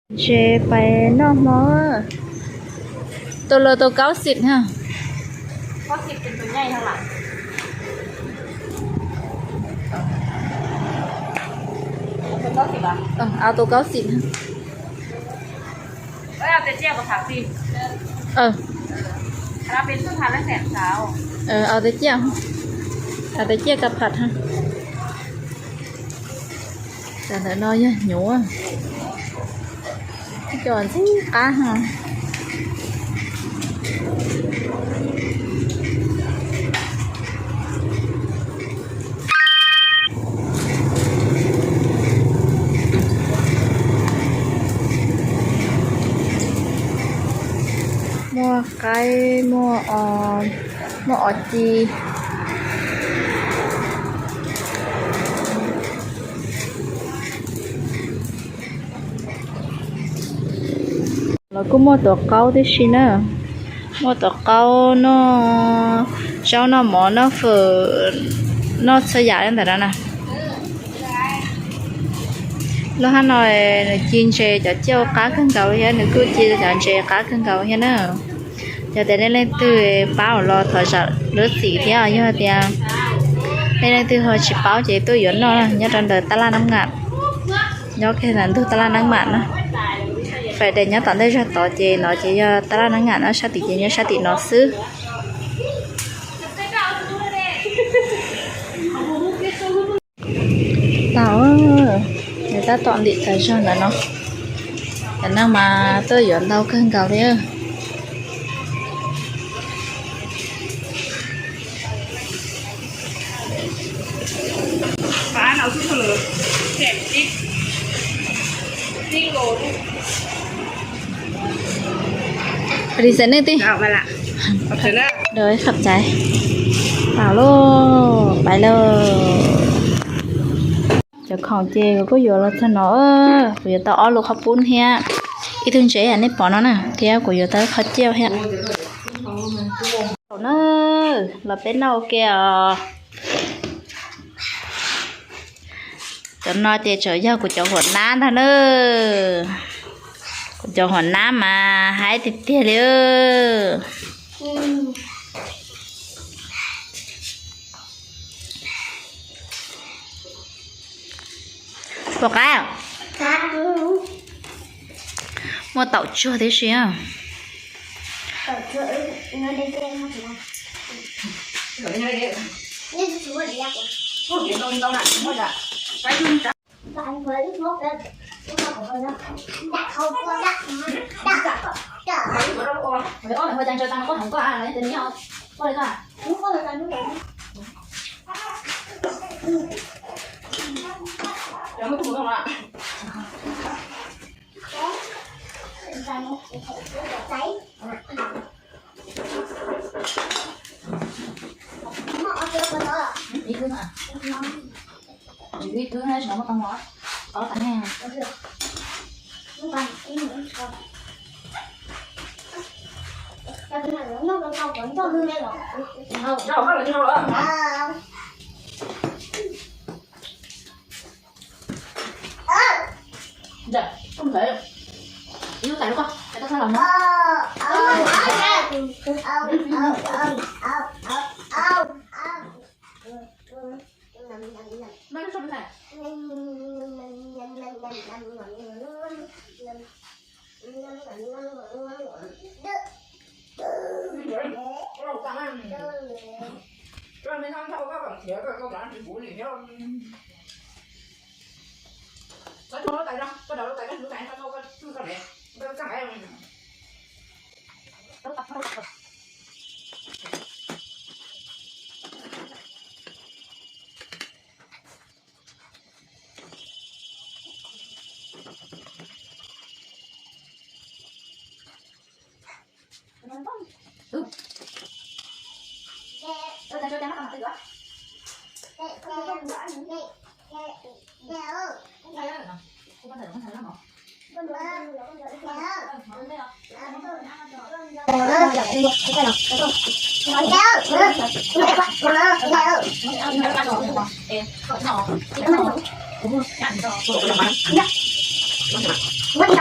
Ntses pais noj hmo. Tus los tus kaub xim ha. Tus kaub xim. Tus ciaj, tus ciaj ka pham ha. Cov ntawm no yog hnyuv, cov ntxim qab ha. Muaj qaib, muaj, muaj os ci. Los kuj muaj tuav qaub tib si na. Muaj tuav qaub, noj zaub noj mov noj fawm, noj txhua yam li ntawm no na. Lub hab no nws ci ntses cov ciaj qab kawg nkaus thiab, nws kuj ci cov ntses qab kawg nkaus thiab na. Yog tias nej leej twg pab los thov zam lub txim thiab, yog tias nej leej twg ho tsis paub ces tuaj yuav noj nyob rau ntawm tab laj Nab Ngas, nyob kiag ntawm ntug tab laj Nab Ngas na. Friday nyob tom ntej zog tod ces no ces yog tab laj Nab Ngas no, sab tim ces nyob sab tim no xwb. Tau, nws tab tom ntim tas zog ntawm no. Cov neeg mas tuaj yuav ntau kawg nkaus li. Li xav nej tij. Khab txais. Pam lauj, pais lauj. Cov khoom ces kuv kuj yuav los txog no, kuv yuav tau ob lub qhov pub thiab ib tug ntses nej pom no na, thiab kuv yuav tau qhov ciaj thiab. Thaum na, los peb noj ua ke os. Cov no ces tseem yog kuv cov huam nab ntag na. Kuv cov huam nab mas haib tiag tiag li. Puas qab? Muaj taum tsuag tib si. Tag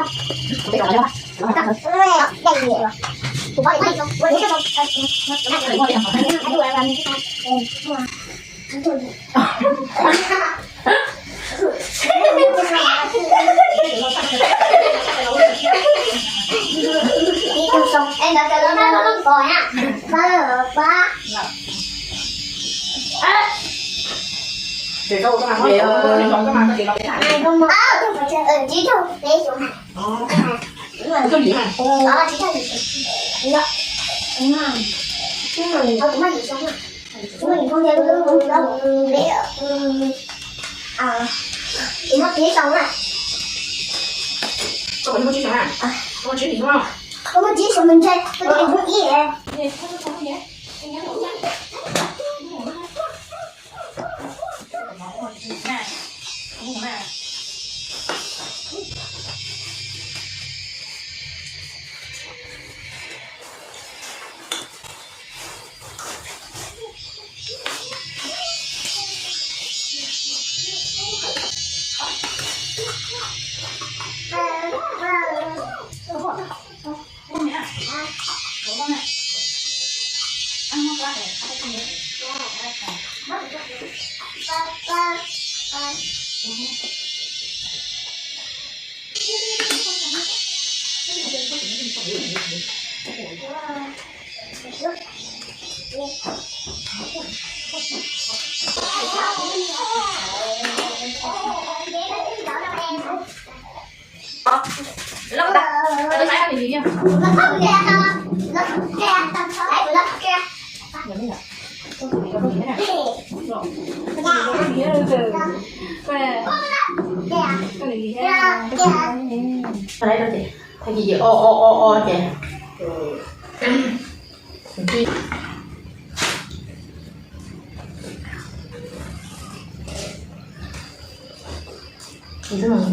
kis ces o o o o ces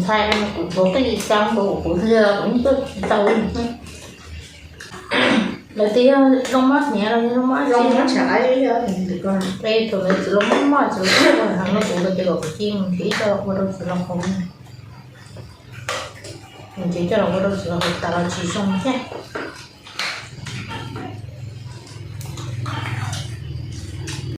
ntxhais kuv tuav qij xav nkaus kuv li kuv yeej tuaj tsis tau li. Lawv tias yog zoo mab hniav los yog zoo mab tsi, es thaum ntawd txiv laus maj maj txiv laus thiaj heev rau kuv lawm ces kom kuv cia mus nrhiav ib co los ua rau txiv laus haus. Mus nrhiav coj los ua rau txiv laus haus tas los tsis zoo thiab.